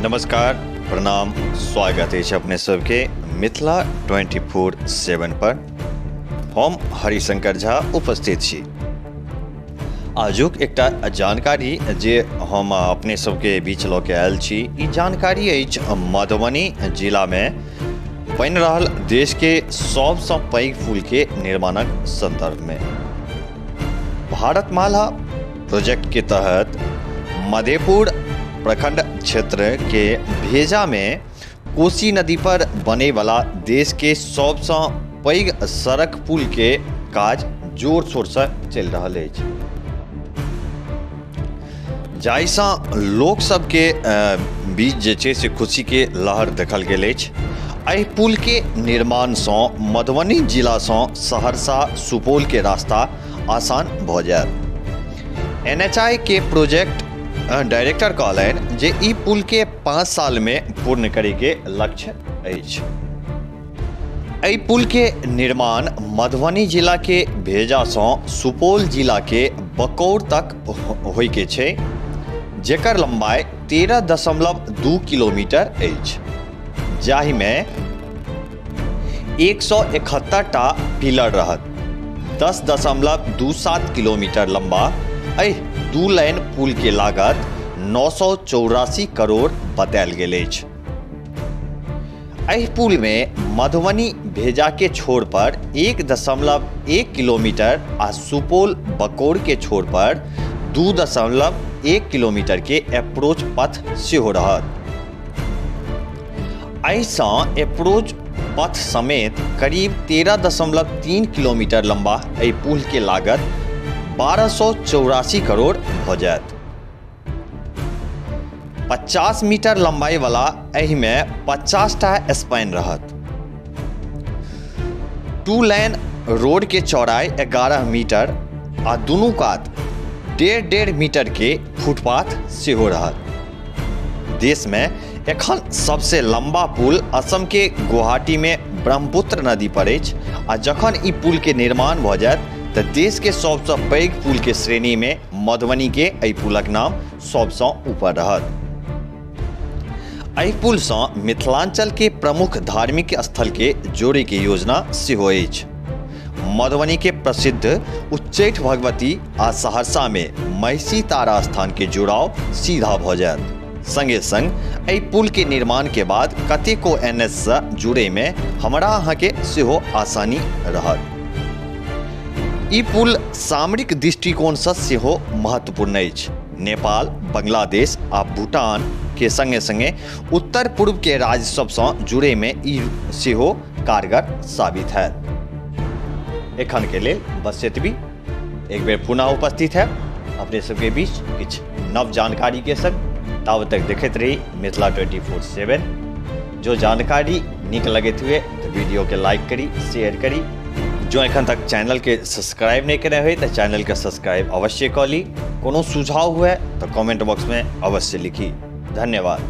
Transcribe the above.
नमस्कार, प्रणाम, स्वागत अछि अपने सबके मिथिला 24/7 पर। हम हरिशंकर झा उपस्थित छी। आजुक एकटा जानकारी जे हम अपने सबके बीच लऽ के आयल छी, ई जानकारी अछि मधुबनी जिलामे बनि रहल देशके सबसँ पैघ पुलके निर्माणक सन्दर्भमे। भारतमाला प्रोजेक्ट के तहत मधेपुर प्रखंड क्षेत्र के भेजा में कोसी नदी पर बने वाला देश के सबसँ पैघ सड़क पुल के काज जोर शोर से चलि रहल अछि, जाहिसँ लोक सबके बीच जे छै से खुशी के लहर देखल गेल अछि। एहि पुल के निर्माणसँ मधुबनी जिलासँ सहरसा सुपौल के रास्ता आसान भऽ जायत। एनएचआई के प्रोजेक्ट डायरेक्टर कहलनि जे ई पुल के 5 साल में पूर्ण करे के लक्ष्य अछि। एहि पुल के निर्माण मधुबनी जिला के भेजा सँ सुपौल जिला के बकौर तक होय के छै, जेकर लंबाई 13.2 किलोमीटर अछि, जाहिमे 171 टा पिलर रहत। 10.27 किलोमीटर लंबा एहि 2 लाइन पुल के लागत 984 करोड़ बतायल गेल अछि। एहि पुल में मधुबनी भेजा के छोर पर 1.1 किलोमीटर आ सुपौल बकौर के छोर पर 2.1 किलोमीटर के अप्रोच पथ सेहो रहत। एहिसँ अप्रोच पथ समेत करीब 13.3 किलोमीटर लंबा एहि पुल के लागत 1284 करोड़ भऽ जायत। 50 मीटर लंबाई वाला एहिमे 50 टा स्पैन रहत। 2 लाइन रोड के चौड़ाई 11 मीटर आ दुनू कात 1.5-1.5 मीटर के फुटपाथ सेहो रहत। देश में एखन सबसे लंबा पुल असम के गुवाहाटी में ब्रह्मपुत्र नदी पर अछि आ जखन ई पुल के निर्माण भऽ जायत तऽ देश के सबसँ पैघ पुल के श्रेणी में मधुबनी के एहि पुलक नाम सबसँ ऊपर रहत। एहि पुल सँ मिथिलांचल के प्रमुख धार्मिक स्थल के जोड़े के योजना सेहो अछि। मधुबनी के प्रसिद्ध उच्चैठ भगवती आ सहरसा में महिषी तारा स्थान के जुड़ाव सीधा भऽ जायत। संगे संग एहि पुल के निर्माण के बाद कतेको एनएच से जुड़े में हमरा अहाँ के सेहो आसानी रहत। ई पुल सामरिक दृष्टिकोण से सेहो महत्वपूर्ण अछि। नेपाल, बांग्लादेश आ भूटान के संगे संगे उत्तर पूर्व के राज्य सबसँ जुड़े में ई सेहो कारगर साबित हैत। एखन के लेल बस एतबी। एक बेर पुनः उपस्थित है अपने सबके बीच किछु नव जानकारी के संग। तावत तक देखैत रही मिथिला 24/7। जो जानकारी नीक लगैत हुए तो वीडियो के लाइक करी, शेयर करी। जो एखन तक चैनल के सब्सक्राइब नहीं केने होय तो चैनल के सब्सक्राइब अवश्य कऽ ली। कोनो सुझाव हुए तो कमेंट बॉक्स में अवश्य लिखी। धन्यवाद।